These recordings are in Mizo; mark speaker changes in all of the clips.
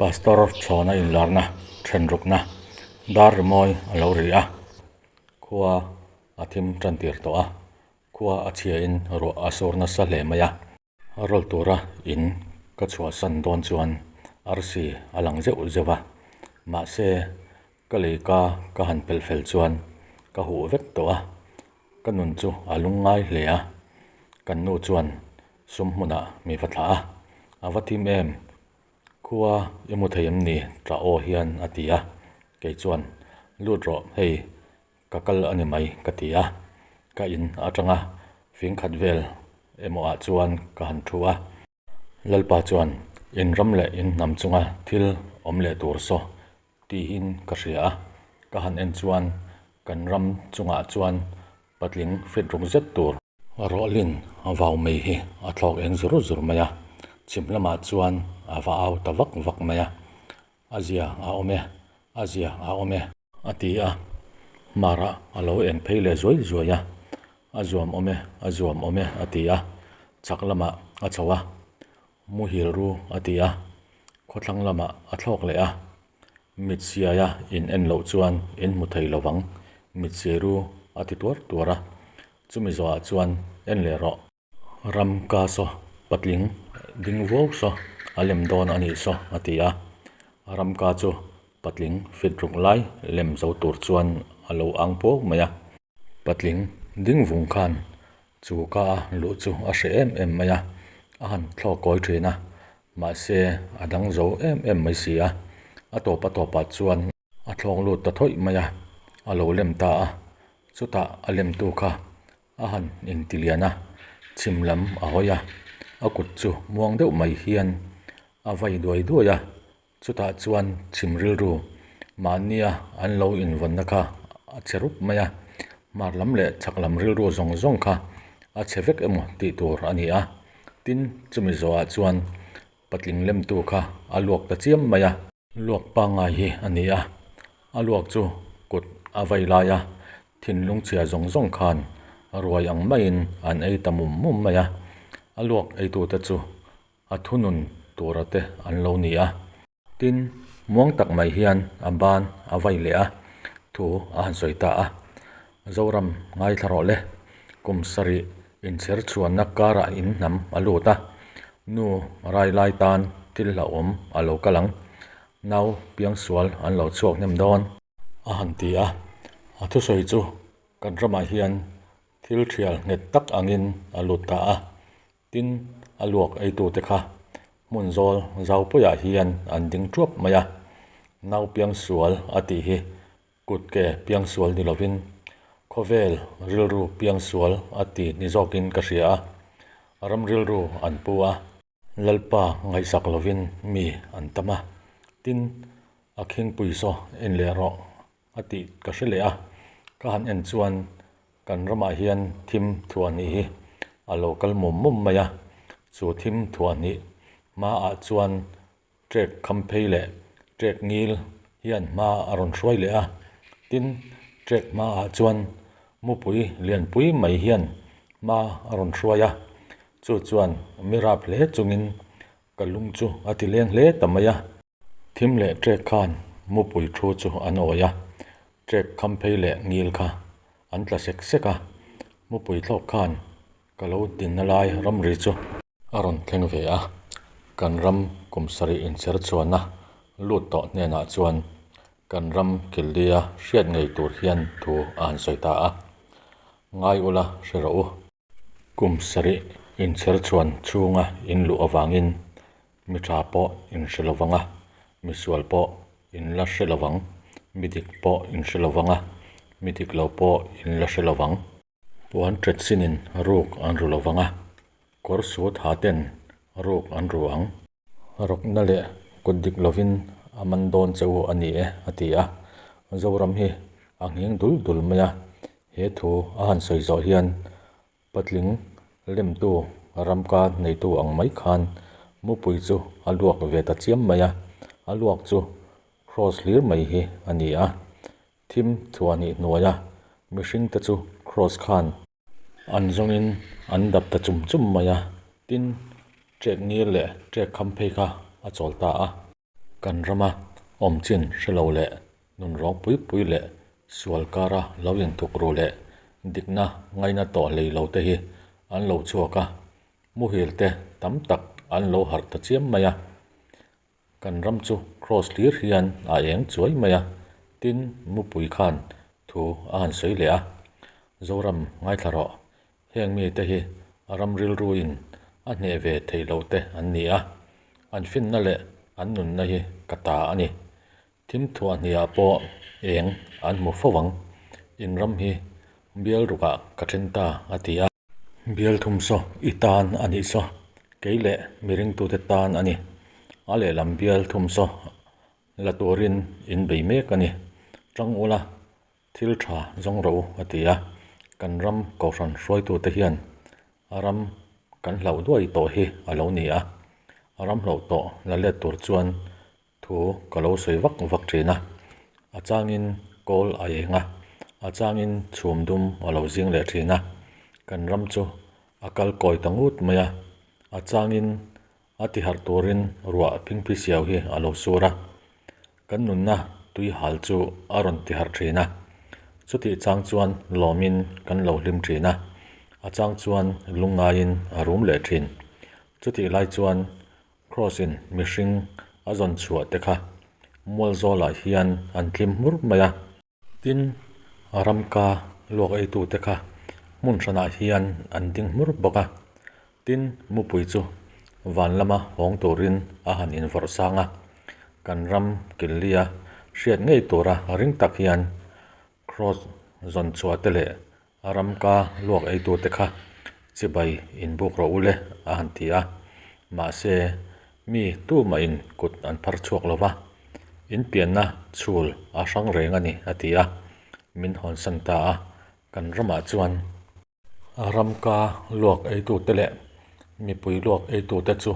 Speaker 1: Pastor chhawna inlarna thenrukna dar rimawi a lo ri a, khua a thim tan tir tawh a, khua a chhiain ruah a sur nasa hle mai a. A rawl tura in ka chhuahsan dawn chuan arsi a lang zeuh zeuh a, mahse ka lei ka ka han pel fel chuan ka huh vek tawh a, ka nun chu a lungngai hle a, kan nu chuan sum hmunah mi va thlah a, a va thim em? Khua i hmu thei em ni? Tah aw hian a ti a, kei chuan lut rawh hei Ka kal a ni mai ka ti a, ka in atanga fing khat vel emaw ah chuan ka han thu a. Lalpa chuan in ram leh in hnam chunga thil awm leh tur saw tihin ka hria a, ka han en chuan kan ram chungah chuan patling fit ruk zet tur. Rawhlin a vau mai hi a thlawk eng zur zur mai a, chhim lamah chuan a va au ta vak vak mai a, a zia a awm e, a zia a awm e. A ti a, Mara a lo eng phei leh zuai zuai a, A zuam awm e, a zuam awm e, a ti a, chhak lamah a chho a, Muhil ru a ti a, khawthlang lamah a thlawk leh a, Mit siaia in en loh chuan in hmu thei lo vang, mit siai ru a ti tuar tuar a, chumi zawhah chuan en leh rawh. Ram ka saw patling ding vuau saw a lem dawn a nih saw a ti a, ram ka chu patling fit ruk lai lem zo tur chuan a lo ang puau mai a. Patling ding vung khan chu ka a luh chu a hreh em em mai a, a han thlawk kawi thin a, mahse a dang zo em em mai si a, a tawp a tawpah chuan a thlawk lut ta thawih mai a, a lo lem ta a, chutah a lemtu kha A han inti lian a, chhim lam a hawi a, a kut chu muang deuh mai hian a vai duai duai a, chutah chuan chhim rilru mahnia an lo invawnna kha a che rup mai a, hmar lam leh chhak lam rilru zawng zawng kha a che vek emaw tih tur a ni a, tin chumi zawhah chuan patling lemtu kha a luak ta chiam mai a. Luak pangngai hi a ni a, a luak chu kut a vai lai a, thinlung chhia zawng zawng khan ruai ang maiin an ei ta mum mum mai a, a luak eitute chu a thunun tura te an lo ni a. Tin, muang tak mai hian a ban a vai leh a, thu a han sawi ta a, Zoram ngaithla rawh le, kum sarih inchher chhuanna karah in hnam a lut a, nu rai lai tan thil hlauhawm a lo kal ang, nau piangsual an lo chhuak hnem dawn. A han ti a, a thusawi chu kan ramah hian thil thial nghet tak angin a lut ta a, tin a luak eitute kha hmun zawl zau puiah hian an ding thuap mai a, nau piangsual a tih hi Kut ke piangsual ni lovin khawvel rilru piangsual a ti ni zawkin ka hria a, ram rilru an pu a. Lalpa ngaihsak lovin mi an tam a, tin a khingpui saw en leh rawh a tih ka hre leh a, ka han en chuan kan ramah hian thim thuahhnih hi a lo kal mum mum mai a, chu thim thuahhnih hmaah chuan Trek khamphei leh trek ngil hian hma a rawn hruai leh a, tin trek hmaah chuan mupui lianpui mai hian hma a rawn hruai a, chu chuan mi rap hle chungin ka lung chu a ti leng hle ta mai a. Thim leh trek khan mupui thu chu an awi a, trek khamphei leh ngil kha an tla sek sek a, mupui thlawk khan Ka lo dinna lai ramri chu a rawn thleng ve a, kan ram kum sarih inchher chhuahna lut tawh hnenah chuan kan ram Kildia hriat ngei tur hian thu a han sawi ta a, Ngai ula hre rawh u. Kum sarih inchher chhuan chhunga in luh avangin mi tha pawh in hre lo vang a, mi sual pawh in la hre lo vang, mi dik pawh in hre lo vang a, mi dik lo pawh in la hre lo vang. Puan ṭet sinin ruk an ru lo vang a, kawr sut ha ten ruk an ru ang. Rawkna leh kut dik lovin a man dawn che u a ni e, a ti a. Zoram hi a nghing dul dul mai a, he thu a han sawi zawh hian patling lemtu ramka neitu ang mai khan mupui chu a luak ve ta chiam mai a, a luak chu kraws hlir mai hi a ni a. Thim thuahnih hnuaia mihringte chu kraws khan an zawngin an dap ta chum chum mai a, tin ṭek ngil leh ṭek kham phei kha a chawl ta a. Kan rama awm chin hre lo leh nun rawng pui pui leh sual kara lo inthuk ru leh dikna ngaina tawh hlei lo te hi an lo chhuak a, muhil te tam tak an lo harh ta chiam mai a. Kan ram chu Kraws hlir hian a eng chuai mai a, tin mupui khan thu a han sawi leh a. Zoram ngaithla rawh, heng mite hi a ram rilruin a hneh ve theih loh te an ni a, an finna leh an nunna hi ka ta a ni. Thim thuah hniah pawh eng an hmu fo ang, in ram hi bial rukah ka then ta a ti a. Bial thum saw i tan a nih saw, kei leh mi ringtute tan a ni. A lehlam bial thum saw la turin in bei mek a ni. Tang ula, thil tha zawng rawh u a ti a. Kan ram kohhran hruaitute hian a ram kan hlauh duai tawh hi a lo ni a. A ram hlauh tawh la let tur chuan Thu ka lo sawi vak vak thin a, a changin kawl a eng a, a changin chhum dum a lo zing leh thin a, kan ram chu a kal kawi ta ngut mai a, a changin a ti harh turin ruah phingphi siau hi a lo sur a, kan nunna tui hal chu a rawn ti harh thin a, chutih chang chuan lawmin kan lo hlim thin a, a chang chuan lungngaiin a rum leh thin, chutih lai chuan Kraws-in mihring a zawn chhuah te kha Mualzawlah hian an tlim hmur mai a. Tin, ramka luak eitute kha hmun hranah hian an ding hmur bawk a. Tin, mupui chu van lama hawng turin a han invawrh sang a. Kan ram Killia hriat ngei tura ring tak hian Kraws zawn chhuah te leh a ramka luak eitute kha chibai inbuk rawh u le a han ti a. Mahse, mi tumahin kut an phar chhuak lo va, in pianna chhul a hrang reng a ni a ti a, min hawnsan ta a, kan ramah chuan. A ramka luak eitute leh mipui luak eitute chu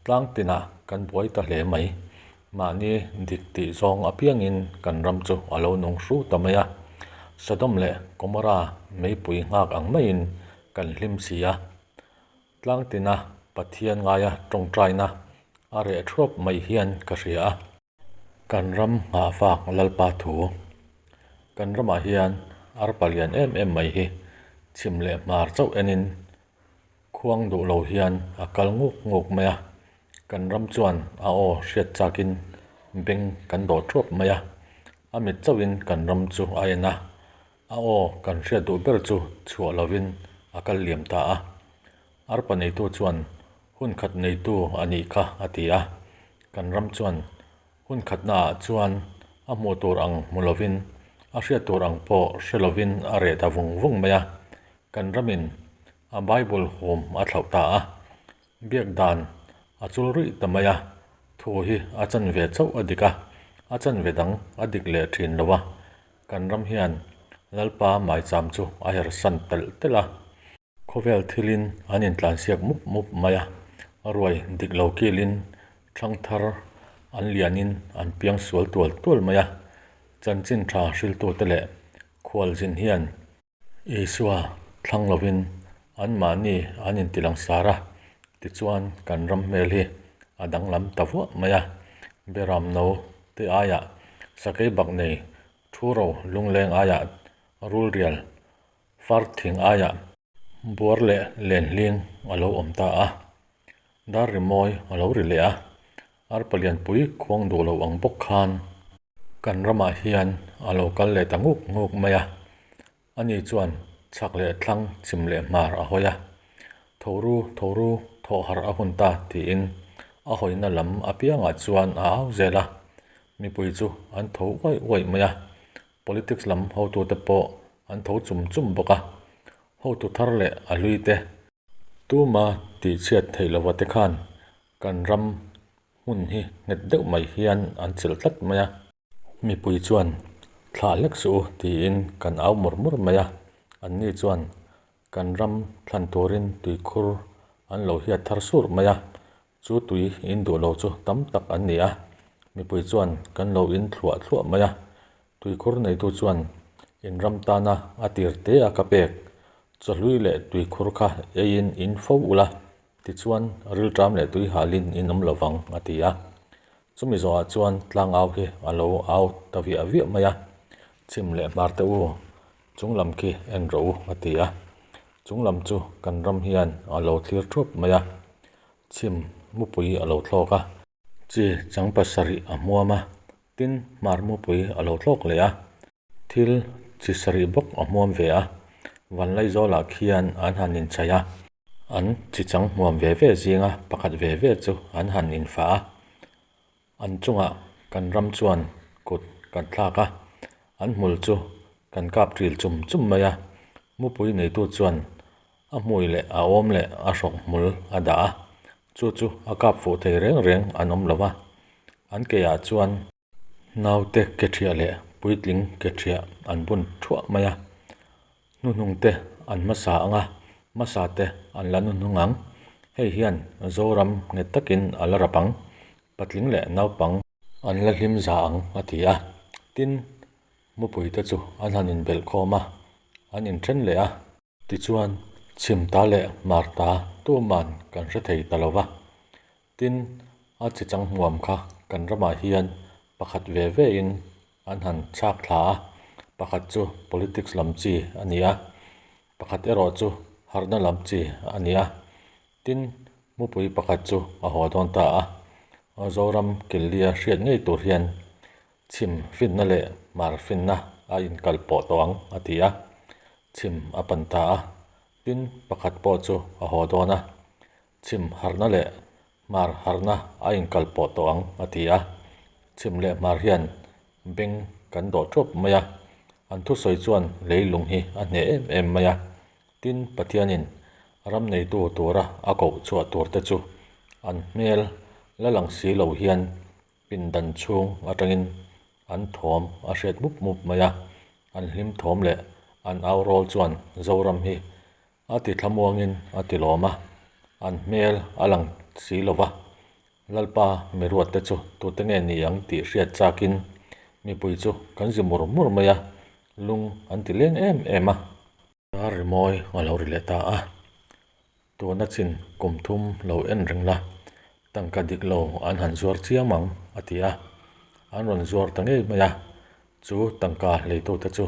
Speaker 1: tlang tinah kan buai ta hle mai. Mahni dik tih zawng apiangin kan ram chu a lo nung hru ta mai a. Sodom leh Gomorrah meipui nghak ang maiin kan hlim si a. Tlang tina Pathian ngaia tawngtaina a reh thuap mai hian ka hria a. Kan ram nghahfak Lalpa thu. Kan ramah hian arpa lian em em mai hi chhim leh hmar chauh enin khuang duh lo hian a kal nguk nguk mai a. Kan ram chuan a aw hriat chakin beng kan dawh thuap mai a. A mit chauhin kan ram chu a en a. A aw kan hriat duh ber chu chhuah lovin a kal liam ta a. Arpa neitu chuan Hun khat neitu a nih kha a ti a. Kan ram chuan hun khatnaah chuan a hmuh tur ang hmu lovin, a hriat tur ang pawh hre lovin a reh ta vung vung mai a. Kan ramin a Bible hum a thlauh ta a, biak dan a chul ruih ta mai a, thu hi a chanve chauh a dik a, a chanve dang a dik leh thin lo a. Kan ram hian Lalpa maicham chu a hersan telh telh a. Khawvel thilin an intlansiak mup mup mai a, ruai dik lo kilin thangthar an lianin an piang sual tual tual mai a. Chanchin tha hriltute leh khualzin hian Isua thlang lovin anmahni an intilang sar a, tichuan kan ram hmel hi a danglam ta vuah mai a. Beram no te aiah sakei bak nei thu ro lungleng aiah rulrial Far thing aiah buar leh lenhling a lo awm ta a, dar rimawi a lo ri leh a, arpa lianpui khuang duh lo ang bawk khan kan ramah hian a lo kal leh ta nguk nguk mai a, ani chuan chhak leh thlang chim leh hmar a hawi a, tho ru tho ru thawh harh a hun ta tiin a hawina lam apiangah chuan a au zel a, mipui chu an tho uaih uaih mai a. Politics lam hotute pawh an tho chum chum bawk a, hotu thar leh a hlui te, tuma tihchhiat theih lova te khan kan ram hmun hi nghet deuh mai hian an chelh tlat mai a. Mipui chuan thlah hlek suh u tiin kan au mur mur mai a, anni chuan kan ram thlan turin tuikhur an lo hiat thar sur mai a, Chu tui in duh lo chu tam tak an ni a, mipui chuan kan lo in thluah thluah mai a. Tuikhur neitu chuan in ram tana a tir te a ka pek, chawhlui leh tuikhur kha eiin in fo ula, tichuan rilṭam leh tui halin in awm lovang, a ti a. Chumi zawhah chuan tlangau hi a lo au ta viah viah mai a, Chhim leh hmar te u, chung lam khi en rawh u a ti a. Chung lam chu kan ram hian a lo thlir thup mai a, chhim mupui a lo thlawk a. Chi chang pasarih a hmuam a, tin hmar mupui a lo thlawk leh a. Thil chi sarih bawk a hmuam ve a, Vanlaizawlah khian an han inchhaih a, an chi chang hmuam ve ve zinga pakhat ve ve chu an han infah a, an chungah kan ram chuan kut kan thlak a, an hmul chu kan kap ṭil chum chum mai a, mupui neitu chuan a hmui leh a awm leh a hrawk hmul a dah a, chu chu a kap fuh thei reng reng an awm lo va, an keah chuan. Naute ke ṭhiah leh puitling ke ṭhiah an bun thuah mai a, hnuhnung te an hmasa ang a, hmasa te an la hnuhnung ang. Hei hian Zoram nghet takin a la rap ang, patling leh naupang an la hlim za ang a ti a. Tin, mupui te chu an han inbelh khawm a, an inṭhen leh a. Tichuan, chhim ta leh hmar ta tuman kan hre thei ta lo va. Tin, a chi chang hmuam kha kan ramah hian pakhat ve vein an han chhak thla a, pakhat chu politics lam chi a ni a, pakhat erawh chu harhna lam chi a ni a. Tin, mupui pakhat chu a haw dawn ta a, Zoram Killia hriat ngei tur hian Chhim finna leh hmar finna a inkal pawh tawh ang, a ti a. Chhim a pan ta a, tin pakhat pawh chu a haw dawn a. Chhim harhna leh hmar harhna a inkal pawh tawh ang, a ti a. Chhim leh hmar hian beng kan dawh ṭuap mai a, an thusawi chuan leilung hi a hneh em em mai a. Tin, Pathianin ram neitu tura a koh chhuah turte chu an hmel la lang si lo hian Pindan chhung atangin an thawm a hriat mup mup mai a, an hlim thawm leh an au rawl chuan Zoram hi a ti thlamuangin a ti lawm a, an hmel a lang si lo va, Lalpa miruatte chu tute nge ni ang tih hriat chakin mipui chu kan zi mur mur mai a, lung an ti leng em em a. Dar rimawi a lo ri leh ta a, Tuna chin kum thum lo en reng la, tangka dik lo an han zuar chiam ang, a ti a. An rawn zuar ta ngei mai a, chu tangka hleitute chu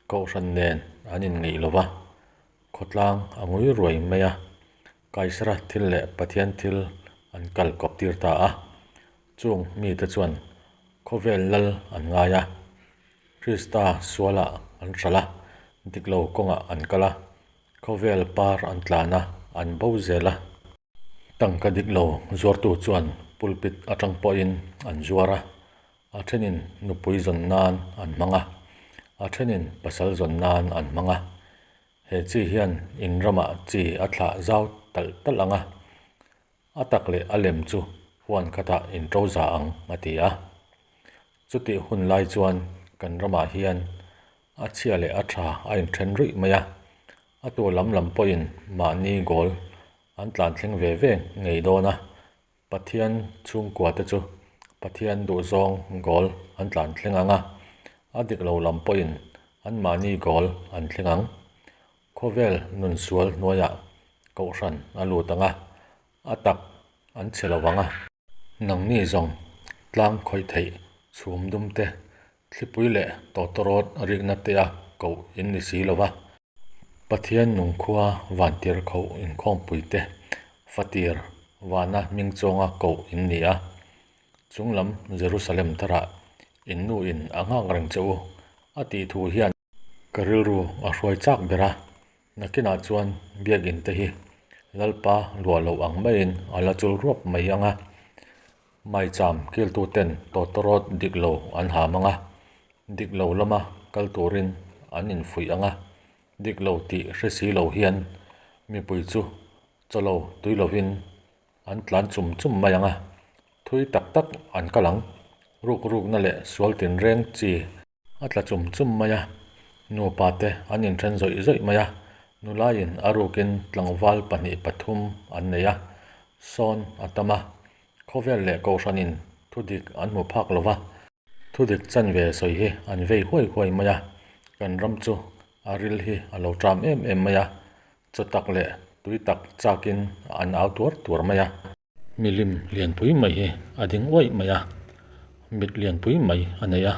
Speaker 1: Kohhran nen an inngeih lo va, khawtlang a ngui ruai mai a, Kaisara thil leh Pathian thil an kal kawp tir ta a. Chung mite chuan khawvel lal an ngai a, Krista sualah an hralh a, dik lo kawngah an kal a, Khawvel par an tlan a, an bo zel a. Tangka dik lo zuartu chuan pulpit atang pawhin an zuar a, a thenin nupui zawn nan an hmang a, a thenin pasal zawn nan an hmang a. He chi hian in ramah chi a thlah zau talh talh ang a, A tak leh a lem chu huan khatah in to za ang, a ti a. Chutih hun lai chuan kan ramah hian a chhia leh a tha a inthen ruih mai a, a tu lam lam pawhin mahni goal an tlan thleng ve ve ngei dawn a, Pathian chhungkua te chu Pathian duhzawng goal an tlan thleng ang a, a dik lo lam pawhin an mahni goal an thleng ang. Khawvel nun sual hnuaiah kohhran a lut ang a, a tak an chhe lo vang a. Nangni zawng tlang khawih theih chhum dum te, thlipui leh tawtawrawt rikna te a koh in ni si lo va. Pathian nungkhua vantir khoh inkhawmpui te, fatir vana hming chuanga koh in ni a. Chunglam Jerusalem tharah in nu in a nghak reng che u a tih thu hian. Ka rilru a hruai chak ber a, nakinah chuan biakinn te hi Lalpa luah loh ang maiin a la chul ruap mai ang a, maicham kiltuten tawtawrawt dik lo an ham ang a, dik lo lama kal turin an infuih ang a, dik lo tih hre si lo hian mipui chu chaw lo tui lovin An tlan chum chum mai ang a, thui tak tak an kal ang. Ruk rukna leh sual tinreng chi a tla chum chum mai a, nupa te an inthen zawih zawih mai a, nulaiin a rukin tlangval pahnih pathum an nei a, sawn a tam a, khawvel leh kohhranin thudik an hmu phak lo va. Thudik chanve sawi hi an vei huai huai mai a, kan ram chu a ril hi a lo ṭam em em mai a, chaw tak leh tui tak chakin an au tuar tuar mai a. Milim lianpui mai hi a ding uaih mai a, mit lianpui mai a nei a,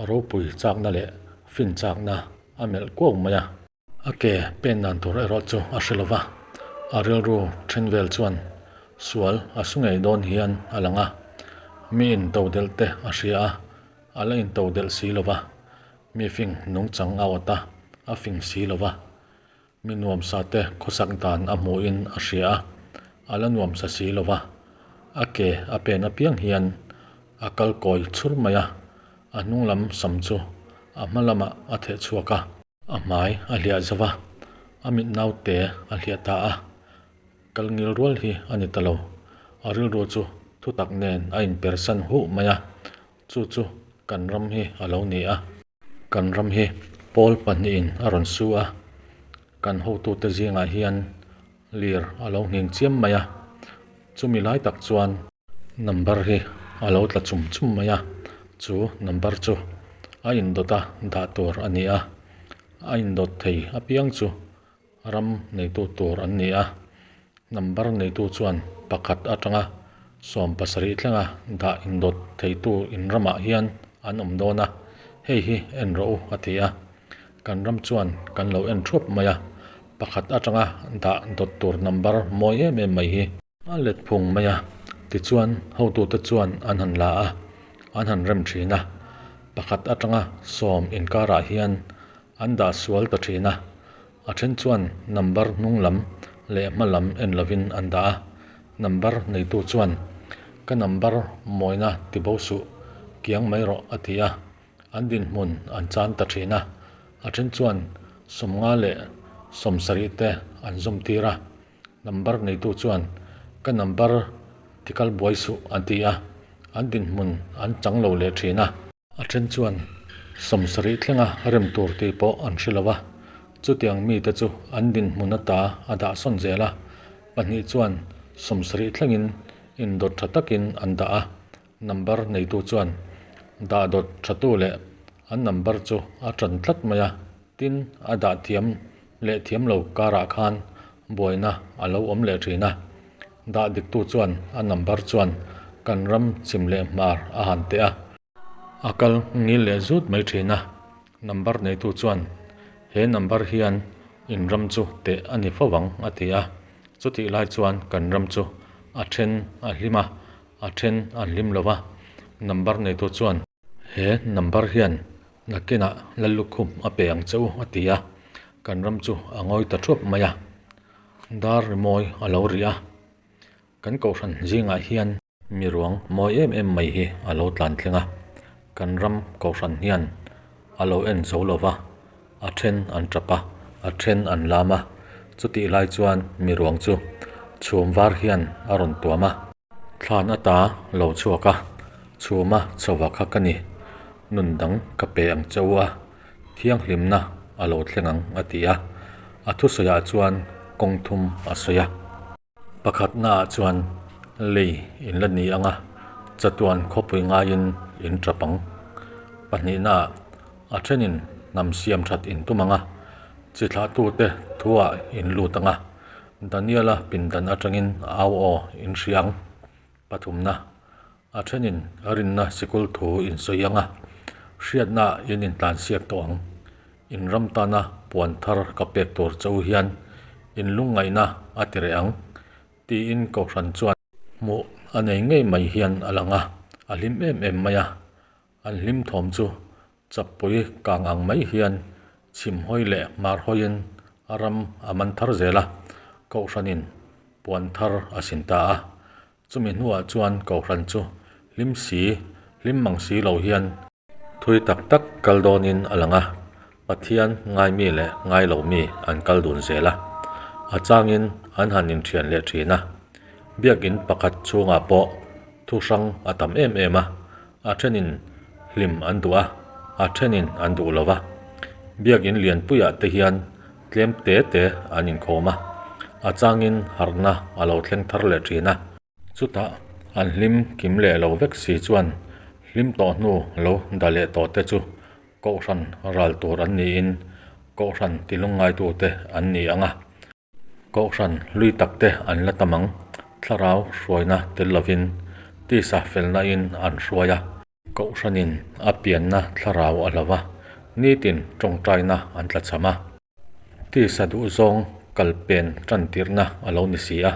Speaker 1: ropui chakna leh fin chakna a melh kuau mai a. A ke pen dan tur erawh chu a hre lova, a rilru then vel chuan sual a su ngei dawn hian a lang a, mi intodelh te a hria a, a la intodelh si lova, mi fing nungchang a awt a, a fing si lova, mi nuamsa te khawsak dan a hmuhin a hria a, a la nuamsa si lova, a ke a pen apiang hian a kal kawi chhur mai a, a hnung lam sam chu a hma lamah a theh chhuak a. A hmai a hliah zo va, a mit naute a hliah ta a. Kal ngil rual hi a ni ta lo. A rilru chu thutak nen a inpersan huh mai a, chu chu kan ram hi a lo ni a. Kan ram hi pawl pahnihin a rawn su a, kan hotute zingah hian lir a lo nghing chiam mai a, chumi lai tak chuan, Number hi a lo tla chum chum mai a, chu number chu a indawt a dah tur a ni a, a indawt thei apiang chu ram neitu tur an ni a, number neitu chuan pakhat atanga 70 thlenga dah indawt theitu in ramah hian an awm dawn a, hei hi en rawh u a ti a, kan ram chuan kan lo en thuap mai a, pakhat atanga dah dawt tur number mawi em em mai hi. A let phung mai a, tichuan hotute chuan an han la a, an han rem thin a. Pakhat atanga sawm inkarah hian an dah sual ta thin a, a then chuan number hnung lam leh hma lam en lovin an dah a. Number neitu chuan, Ka number mawina ti bo suh, kiang mai rawh a ti a, an dinhmun an chan ta thin a. A then chuan 50 leh 70 te an zawm tir a. Number neitu chuan, Ka number ti kal buai suh an ti a, an dinhmun an chang lo leh thin a. A then chuan 70 thlenga rem tur tih pawh an hre lo a, chutiang mite chu an dinhmun ata a dah sawn zel a, pahnih chuan 70 thlengin indawt tha takin an dah a, Number neitu chuan dah dawt thatu leh an number chu a tan tlat mai a, tin a dah thiam leh thiam lo karah khan buaina a lo awm leh thin a. Dah diktu chuan a number chuan kan ram chim leh hmar a han teh a. A kal ngil leh zut mai thin a, number neitu chuan he number hian in ram chu teh a ni fo ang a ti a. Chutih lai chuan kan ram chu a then a hlim a, A then an hlim lo va, number neitu chuan. He number hian nakinah Lallukhum a pe ang che u, a ti a. Kan ram chu a ngawi ta thuap mai a, dar rimawi a lo ri a. Kan kohhran zingah hian. Mi ruang mawi em em mai hi a lo tlan thleng a, kan ram kohhran hian a lo en zo lo va, a then an tap a, a then an lam a, chutih lai chuan mi ruang chu chhum var hian a rawn tuam a. Thlan ata lo chhuak a, chhuma chhova kha ka ni, nun dang ka pe ang che u a, thianghlimna a lo thleng ang a ti a, a thusawiah chuan kawng thum a sawi a. Pakhatnaah chuan lei in la ni ang a, chatuan khawpui ngaiin in tap ang. Pahnihnaah a thenin hnam siam that in tum ang a, chi thlahtute thuah in lut ang a, Daniela pindan atangin au aw in hria ang. Pathumna, a thenin rinna sikul thu in sawi ang a, hriatnaah in intlansiak tawh ang. In ram tana puan thar ka pek tur che u hian in lungngaihna a ti reh ang, tiin Kohhran chuan hmuh a nei ngei mai hian a lang a, a hlim em em mai a. An hlim thawm chu chappui kang ang mai hian chhim hawi leh hmar hawiin a ram a man thar zel a, Kohhranin puan thar a sin ta a. Chumi hnuah chuan Kohhran chu hlim si, hlim mang si lo hian, Thui tak tak kal dawnin a lang a, Pathian ngaimi leh ngai lomi an kal dun zel a, a changin an han inthian leh thin a. Biakin pakhat chhungah pawh thu hrang a tam em em a, a thenin hlim an duh a, a thenin an duh lo va. Biakin lianpuiah te hian tlem te te an inkhawm a, a changin harhna a lo thleng thar leh thin a. Chutah an hlim kim leh lo vek si chuan hlim tawh hnu lo da leh tawh te chu Kohhran ral tur an niin Kohhran tilungngaitute an ni ang a. Kohhran hlui tak te an la tam ang. Thlarau hruaina tel lovin tisa felnain an hruai a. Kohhranin a pianna thlarau a hlo a, nitin tawngtaina an tlachham a. Tisa duhzawng kal pen tantirna a lo ni si a,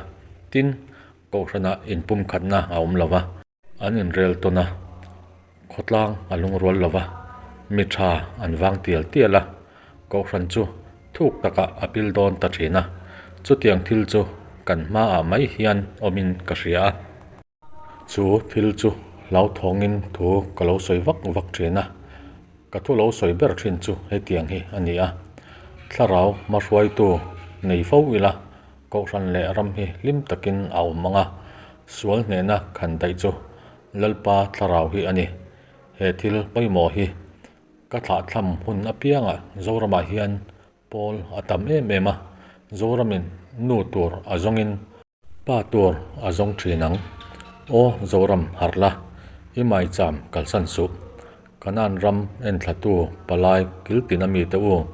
Speaker 1: tin, kohhranah inpumkhatna a awm lo va. An inrel tawn a, khawtlang a lungrual lo va, mi tha an vang tial tial a, kohhran chu thuk takah a pil dawn ta thin a, chutiang thil chu kan hmaah mai hian awmin ka hria a. Chu thil chu hlauthawngin thu ka lo sawi vak vak thin a, ka thu lo sawi ber thin chu hetiang hi a ni a, Thlarau hmahruaitu nei fo ila Kohhran leh ram hi hlim takin a awm ang a, sual hnehna khan daih chu Lalpa thlarau hi a ni. He thil pawimawh hi ka thlahthlam hun apiangah Zoramah hian pawl a tam em em a, Zoramin nu tur a zawngin pa tur a zawng thin ang. Aw Zoram harh la, i maicham kalsan suh. Kanan ram enthlatu palai kiltin a mite u,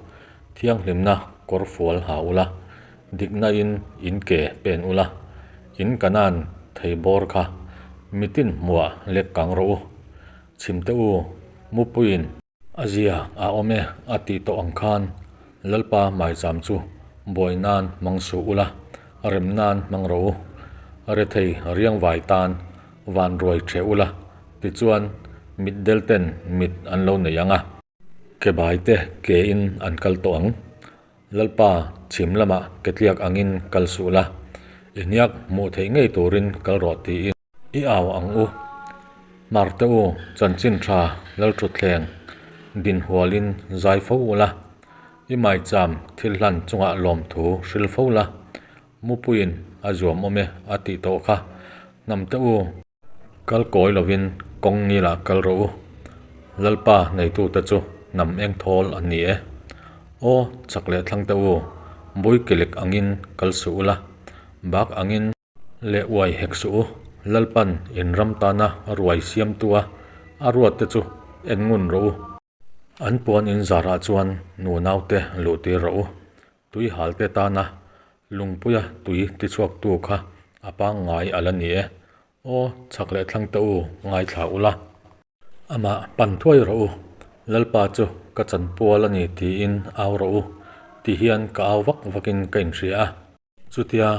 Speaker 1: thianghlimna kawr fual ha ula, dikna in in ke pen ula, in Kanan thei bawr kha mitin hmuah lek kang rawh u. Chhimte u, mupuiin a zia a awm e a tih tawh ang khan Lalpa maicham chu buai nan hmang suh ula, rem nan hmang rawh u. Rethei riangvai tan van ruai ṭheh ula, tichuan mitdel ten mit an lo nei ang a. Ke bai te ke in an kal tawh ang. Lalpa chhim lamah ke tliak angin kal suh la, i hniak hmuh theih ngei turin kal rawh tiin i au ang u. Hmarte u, chanchin tha Lalṭhutthleng dinhualin zai fo ula, i maicham thil hlan chungah lawmthu hril fo la, Mupuiin a zuam awm e a tih tawh kha. Hnamte u. Kal kawi lovin kawng ngilah kal rawh u. Lalpa neitute chu hnam eng thawl an ni e. Aw, chak leh thlangte u, bui kilik angin kal suh ula, bak angin leh uai hek suh u. Lalpan in ram tana ruai siamtua a ruatte chu en ngun rawh u. An puan in zarah chuan nunaute luh tir rawh u. Tui halte tana lungpuia tui tichhuaktu kha a pangngai a la ni e. Aw, chhak leh thlangte u, ngaithla ula. Amah pan thuai rawh u. Lalpa chu ka chanpual a ni tiin au rawh u ti hian ka au vak vakin ka inhria a. Chutia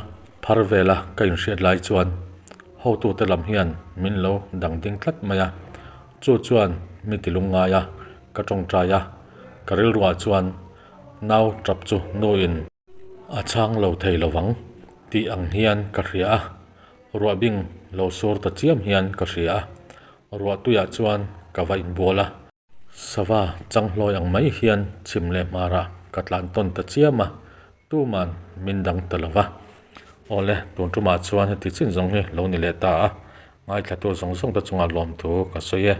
Speaker 1: phar vela ka inhriat lai chuan hotute lam hian min lo dang ding tlat mai a, chu chuan mi ti lungngai a, ka tawngtai a, ka rilruah chuan nau tap chu nuin a chhang lo thei lovang tih ang hian ka hria a, ruah bing lo sur ta chiam hian ka hria a, ruah tuiah chuan ka va inbual a. Sava changhlawi ang mai hian chhim leh hmarah ka tlan tawn ta chiam a, tuman min dang ta lo va. Awle, tun tumah chuan heti chin zawng hi lo ni leh ta a, ngaithlatu zawng zawng te chungah lawmthu ka sawi e.